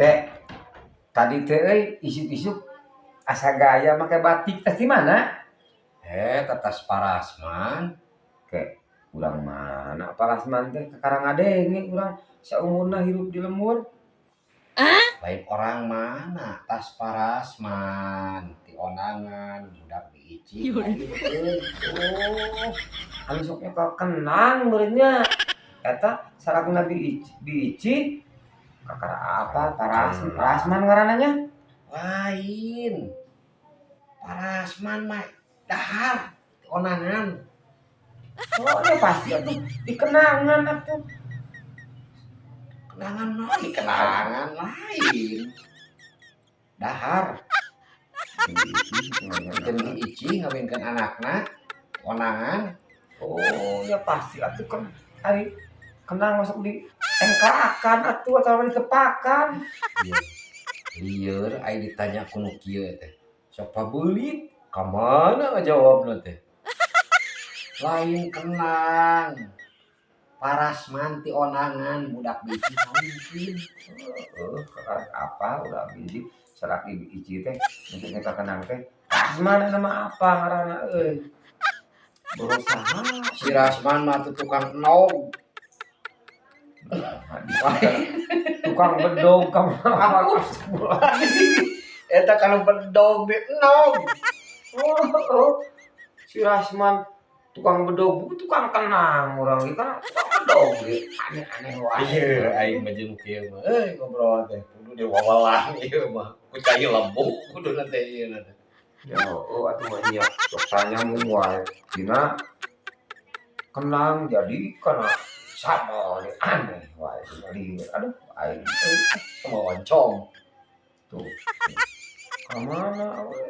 Teh, tadi teh euy isuk-isuk asa gaya make batik teh di mana? Eh, tetas Parasman. Ke urang mana Parasman teh, kakara ngadenge urang saumurna hirup di lembur. Lain orang mana, tas Parasman ti ondangan budak diicing. Oh, anu sok nyekel kenang meureun nya. Eta salakuna biici kakara apa Parasman ngaranna nya? Lain. Parasman mah dahar ti ondangan. Oh, ya pasti atuh di kenangan atuh. Kenangan mah di kenangan lain. Dahar. Jeung diicing ngawinkeun anakna ondangan. Oh, ya pasti atuh kan ari kenang masuk di engkakan atuh atau ditepakan. Iya. Lieur ai ditanya ku nu kieu teh. Sok pabeulit, ka mana ngajawabna teh? Lain kenang. Parasman ti ondangan budak biji ngawinkeun. Heeh, kakara apa udah biji salaki ici teh maksudnya ka kenang teh. Parasman nama apa ngaranna euy? Berusaha. Si Rasman mah tuh tukang endog. Tukang bedog ka mana? Eta kalau bedog di endog. Oh, si Rasman tukang bedog, tukang kenang urang ge kan tukang bedog ge aneh-aneh wae. Iya, aing mah jeung kieu mah euy ngobrol teh kudu diwawalang ieu mah. Ku cai lembu kudu teh ieu teh. Ya, oh atuh mah nya sok tanya mung wae. Dina kenang jadi kana sama aneh wae lieur. Aduh, aing euy. Sama oncom. Tuh. Ka mana we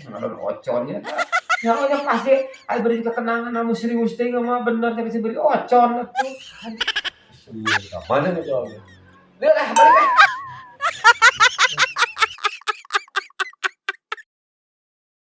ngadon oconnya tah. Ya nya pasti ai beri kekenangan anu serius teh mah bener tapi beri ocon atuh. Iya, ka mana ngajawabna? Lieur ah balik ah.